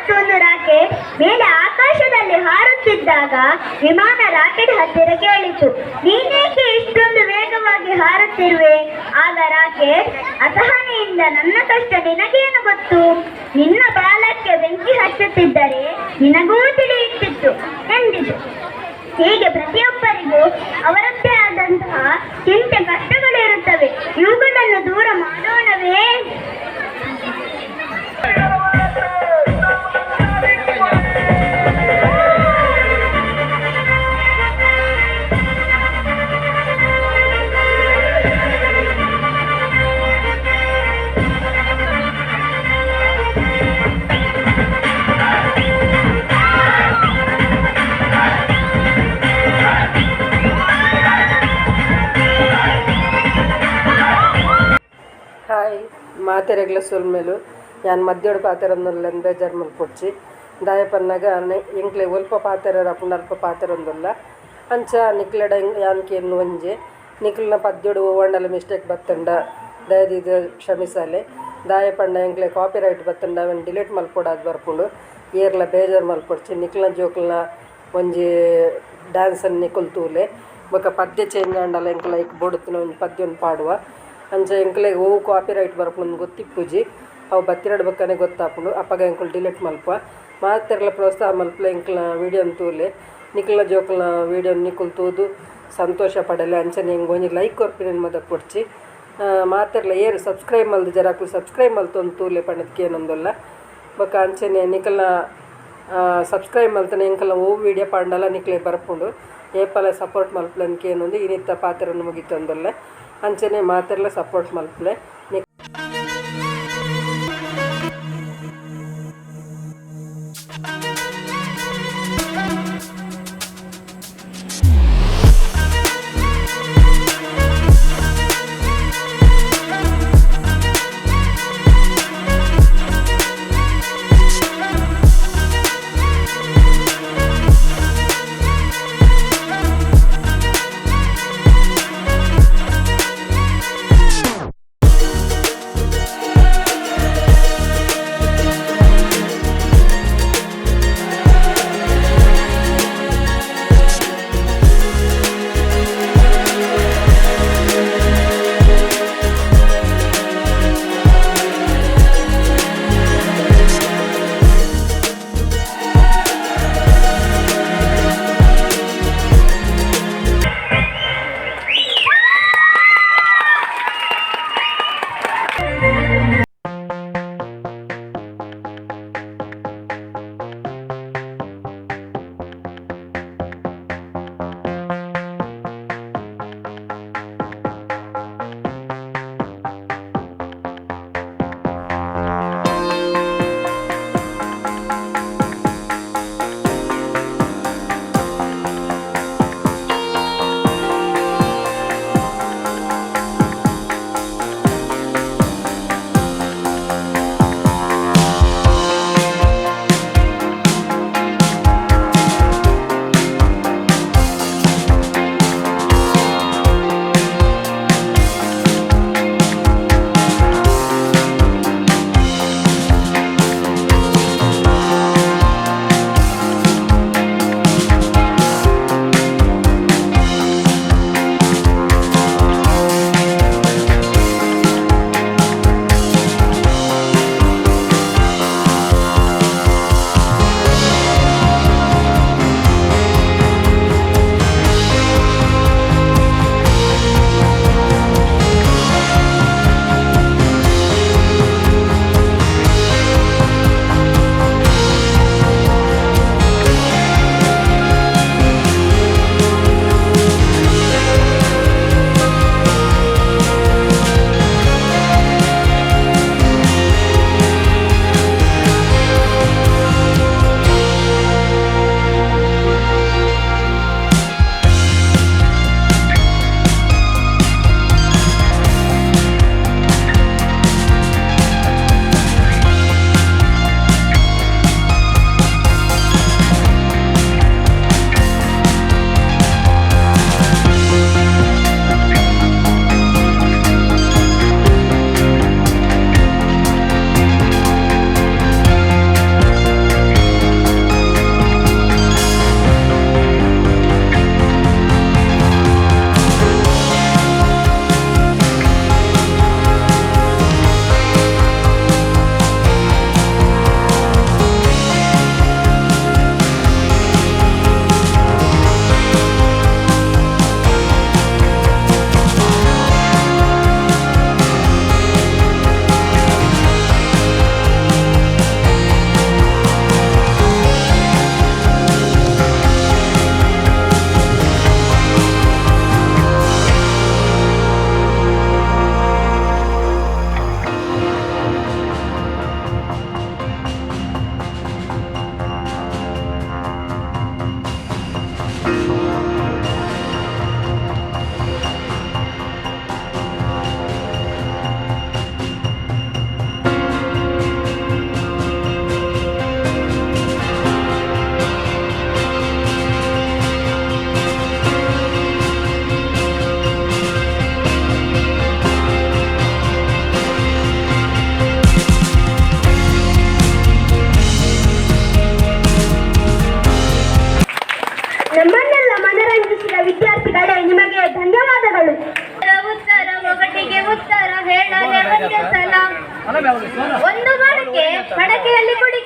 ಮತ್ತೊಂದು ರಾಕೆಟ್ ಮೇಲೆ ಆಕಾಶದಲ್ಲಿ ಹಾರುತ್ತಿದ್ದಾಗ ವಿಮಾನ ರಾಕೆಟ್ ಹತ್ತಿರ ಕೇಳಿತು, ನೀನೇಕೆ ಇಷ್ಟೊಂದು ವೇಗವಾಗಿ ಹಾರುತ್ತಿರುವೆ? ಆಗ ರಾಕೆಟ್, ಅಸಹನೆಯಿಂದ, ನನ್ನ ಕಷ್ಟ ನಿನಗೇನು ಗೊತ್ತು? ನಿನ್ನ ಬಾಲಕ್ಕೆ ಬೆಂಕಿ ಹಚ್ಚುತ್ತಿದ್ದರೆ ನಿನಗೂ ತಿಳಿಯುತ್ತಿತ್ತು ಎಂದಿತು. ಹೀಗೆ ಪ್ರತಿಯೊಬ್ಬರಿಗೂ ಅವರದ್ದೇ ಆದಂತಹ ಚಿಂತೆ ಕಷ್ಟಗಳು ಇರುತ್ತವೆ. ಇವುಗಳನ್ನು ದೂರ ಮಾಡೋಣವೇ? ಹಾಯ್, ಮಾತೆರೆಗ್ಲ ಸೊಲ್ಮೆಲು. ಯಾನ್ ಮದ್ಯೊಡು ಪಾತೆರೊಂದುಲ್ಲೆಂದ್ ಬೇಜಾರ್ ಮಲ್ಪೊಡ್ಚಿ. ದಾಯೆ ಪನ್ನಗ ಎಂಕ್ಲೆ ಒಲ್ಪ ಪಾತೆರೆರ ಆಪುಂಡು ಅಲ್ಪ ಪಾತೆರೊಂದುಲ್ಲ. ಅಂಚ ನಿಕ್ಲೆಡ ಯಾನ್ ಕೇನುನ ಒಂಜೆ, ನಿಕ್ಲೆನ ಪದ್ಯೊಡು ಒವ್ವಾಂಡಲ ಮಿಸ್ಟೇಕ್ ಬತ್ತುಂಡ ದಯದೀದ್ ಕ್ಷಮಿಸಾಲೆ. ದಾಯೆ ಪಂಡ ಎಂಕ್ಲೆ ಕಾಪಿ ರೈಟ್ ಬತ್ತುಂಡ ಅವೆನ್ ಡಿಲೀಟ್ ಮಲ್ಪೊಡಾದ್ ಬರ್ಪುಂಡು. ಏರ್ಲ ಬೇಜಾರ್ ಮಲ್ಪೊಡ್ಚಿ. ನಿಕ್ಲ್ನ ಜೋಕುಲ್ನ ಒಂಜಿ ಡ್ಯಾನ್ಸ್ ನ್ ನಿಕುಲು ತೂಲೆ. ಬೊಕ ಪದ್ಯ ಚೇಂಜ್ ಆಂಡಲ ಎಂಕುಲು ಐಕ್ ಬೋಡುತ್ತಿನ ಒಂಜಿ ಪದ್ಯನ್ ಪಾಡುವ. ಅಂಚ ಎಂಕ್ಲೆಗ್ ಒವು ಕಾಪಿ ರೈಟ್ ಬರ್ಪುಂಡು ಗೊತ್ತಿಪ್ಪುಜಿ. ಅವು ಬತ್ತಿನೆಡ್ ಬೊಕ್ಕನೆ ಗೊತ್ತಾಪುಂಡು. ಅಪಗ ಎಂಕುಲು ಡಿಲೀಟ್ ಮನ್ಪುವ. ಮಾತೆರ್ಲ ಪ್ರೋತ್ಸಾಹ ಮನ್ಪುಲೆ. ಎಂಕಲ್ನ ವೀಡಿಯೋ ನ್ ತೂಲೆ. ನಿಕಲ್ನ ಜೋಕುಲ್ನ ವೀಡಿಯೋ ನ್ ನಿಕುಲು ತೂದು ಸಂತೋಷ ಪಡೆಲೆ. ಅಂಚನೆ ಎಂಕ್ ಒಂಜಿ ಲೈಕ್ ಕೊರ್ಪಿನೆನ್ ಮದಪೊಡ್ಚಿ. ಮಾತೆರ್ಲ ಏರ್ ಸಬ್ಸ್ಕ್ರೈಬ್ ಮಲ್ದಿಜರ ಅಕುಲು ಸಬ್ಸ್ಕ್ರೈಬ್ ಮಲ್ತೊಂದು ತೂಲೆ ಪಂಡುದು ಕೇನೊಂದುಲ್ಲ. ಬೊಕ ಅಂಚನೆ ನಿಕಲ್ನ ಸಬ್ಸ್ಕ್ರೈಬ್ ಮಲ್ತುಂಡ ಎಂಕಲ್ನ ಒವು ವೀಡಿಯೋ ಪಾಂಡಲ ನಿಕ್ಲೆಗ್ ಬರ್ಪುಂಡು. ಏಪಲ ಸಪೋರ್ಟ್ ಮನ್ಪುಲೆ ಕೇನೊಂದು ಇನಿತ ಪಾತೆರನ್ ಮುಗಿತೊಂದುಲ್ಲೆ. ಅಂಚನೆ ಮಾತೆರ್ಲ ಸಪೋರ್ಟ್ ಮನ್ಪುಲೆ.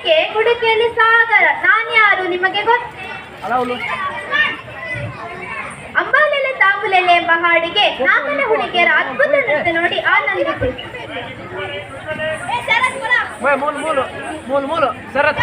ಕುಡಿಕೆ, ಕುಡಿಕೆಯಲ್ಲಿ ಸಾಗರ. ನಾನ್ಯಾರು ನಿಮಗೆ ಗೊತ್ತೇ? ಅಂಬಾಲೆಲೆ ತಾಂಬುಲೆಲೆ ಎಂಬ ಹಾಡಿಗೆ ನಾಗನ ಹುಡುಗಿಯರ ಅದ್ಭುತ ನೃತ್ಯ ನೋಡಿ ಆನಂದಿಸಿ. ಮೂಲು ಮೂಲು ಮೂಲು ಶರತ್.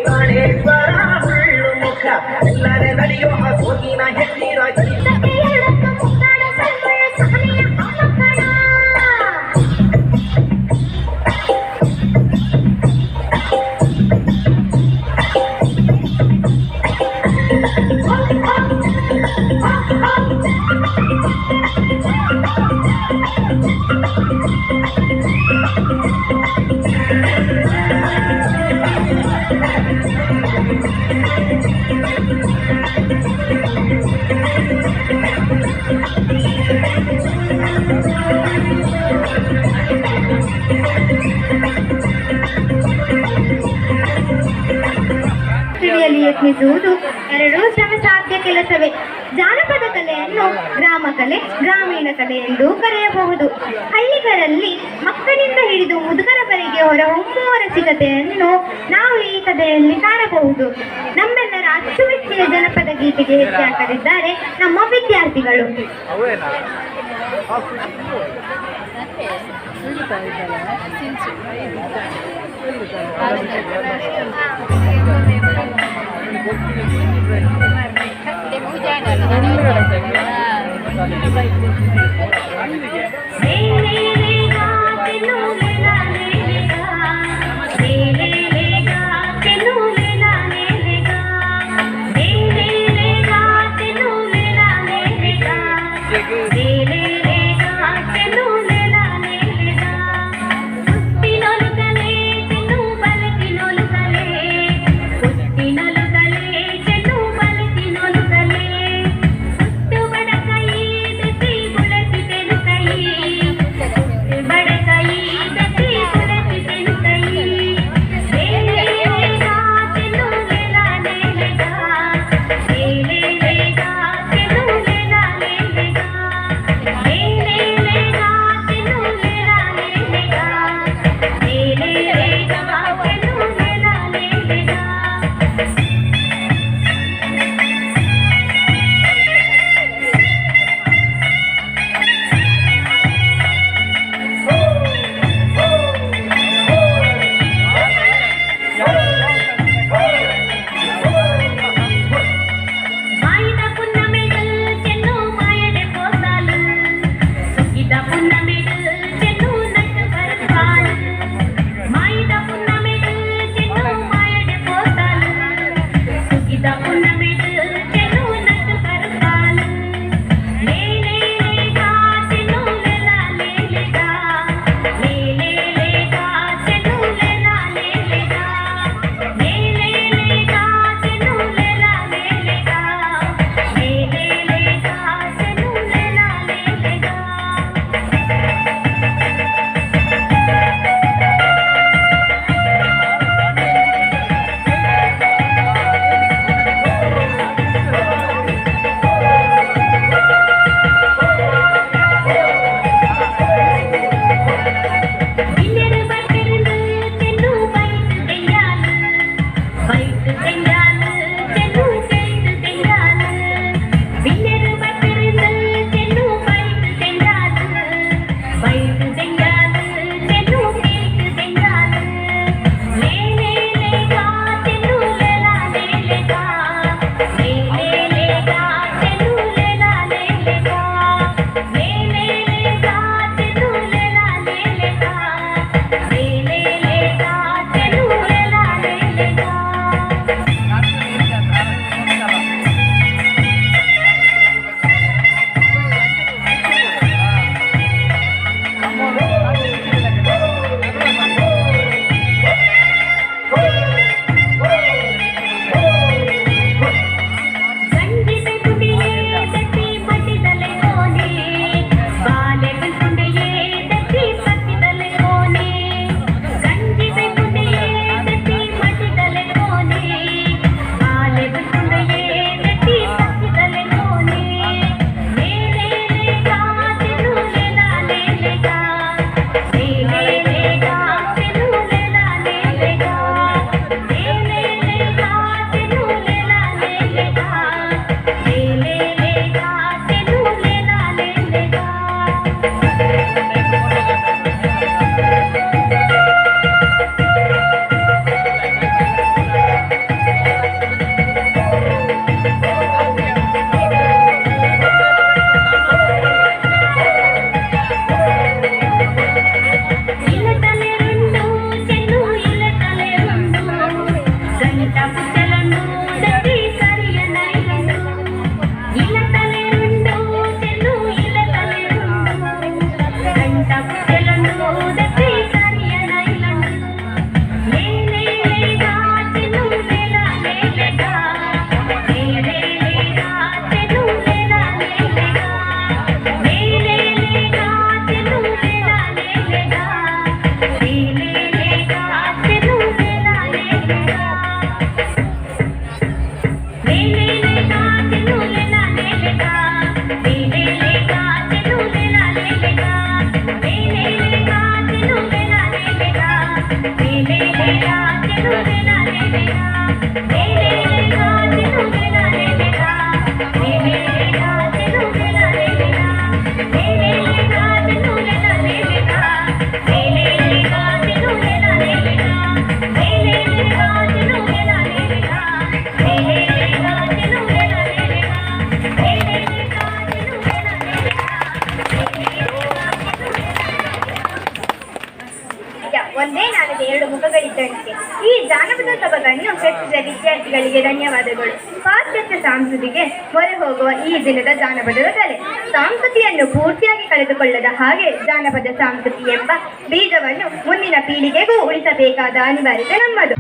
ಪ್ರಾಣೇಶ್ವರ ಸುಳ್ಳು ಮುಖ ಎಲ್ಲರೆ ನಡೆಯೋ ಆ ಸೋಗಿನ ಹೆಣ್ಣಿರ. ತಿಳಿಯಲು ಯತ್ನಿಸುವುದು ಎರಡೂ ಶ್ರಮಸಾಧ್ಯ ಕೆಲಸವೇ. ಜಾನಪದ ಕಲೆಯನ್ನು ಗ್ರಾಮ ಕಲೆ, ಗ್ರಾಮೀಣ ಕಲೆ ಎಂದೂ ಕರೆಯಬಹುದು. ಹಳ್ಳಿಗರಲ್ಲಿ ಮಕ್ಕಳಿಂದ ಹಿಡಿದು ಮುದುಕರವರೆಗೆ ಹೊರಹೊಮ್ಮುವ ರಸಿಕತೆಯನ್ನು ನಾವು ಈ ಕಥೆಯಲ್ಲಿ ಕಾಣಬಹುದು. ನಮ್ಮೆಲ್ಲರ ಅಚ್ಚುಮೆಚ್ಚಿನ ಜನಪದ ಗೀತೆಗೆ ಹೆಜ್ಜೆ ಹಾಕಲಿದ್ದಾರೆ ನಮ್ಮ ವಿದ್ಯಾರ್ಥಿಗಳು. ಈಗ ಒಂದೇ ನಾಣದ ಎರಡು ಮುಖಗಳಿದ್ದಂತೆ ಈ ಜಾನಪದ ಸೊಬಗನ್ನು ಹೆಚ್ಚಿದ ವಿದ್ಯಾರ್ಥಿಗಳಿಗೆ ಧನ್ಯವಾದಗಳು. ಪಾಶ್ಚಾತ್ಯ ಸಂಸ್ಕೃತಿಗೆ ಮೊರೆ ಹೋಗುವ ಈ ದಿನದ ಜಾನಪದದ ಕಲೆ ಸಂಸ್ಕೃತಿಯನ್ನು ಪೂರ್ತಿಯಾಗಿ ಕಳೆದುಕೊಳ್ಳದ ಹಾಗೆ ಜಾನಪದ ಸಂಸ್ಕೃತಿ ಎಂಬ ಬೀಜವನ್ನು ಮುಂದಿನ ಪೀಳಿಗೆಗೂ ಉಳಿಸಬೇಕಾದ ಅನಿವಾರ್ಯತೆ ನಮ್ಮದು.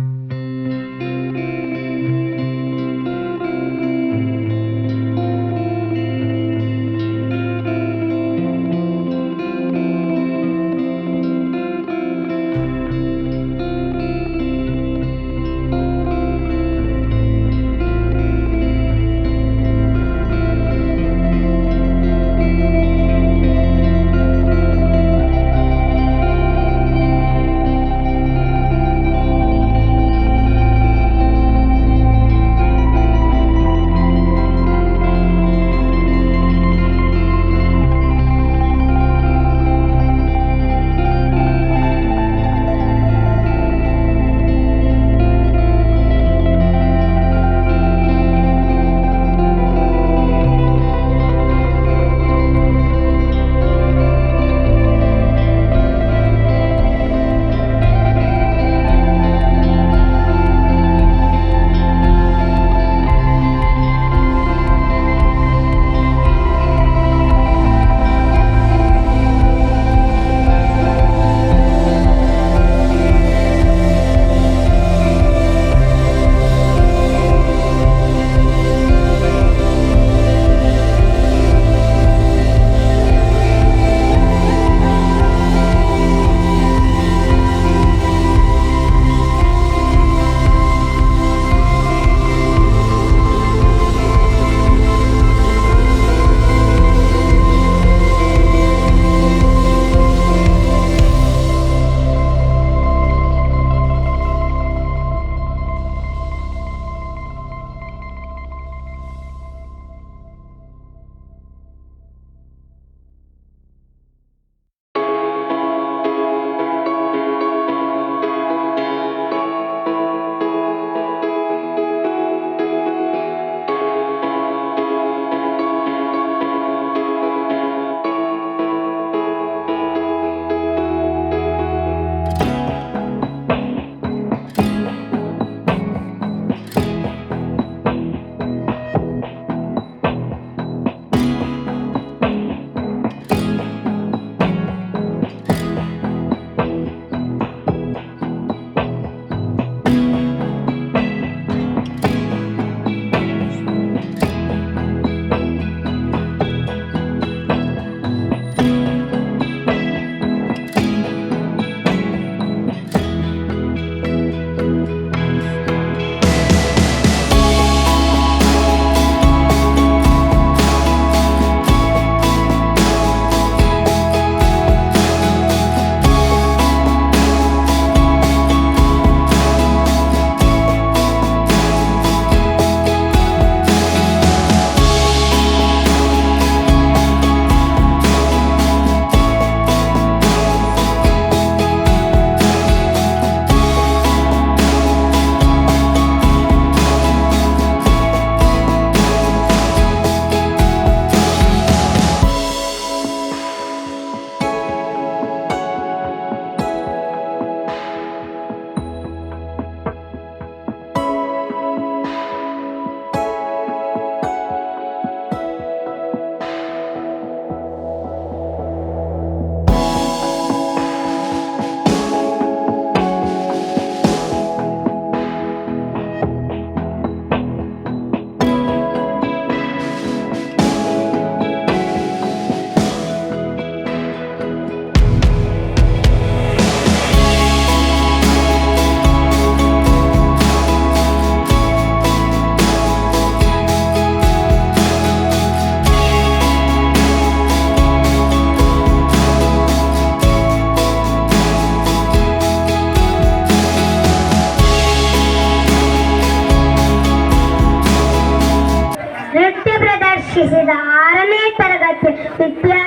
ಸಂದರ್ಶಿಸಿದ 6ನೇ ತರಗತಿ ವಿದ್ಯಾರ್ಥಿ.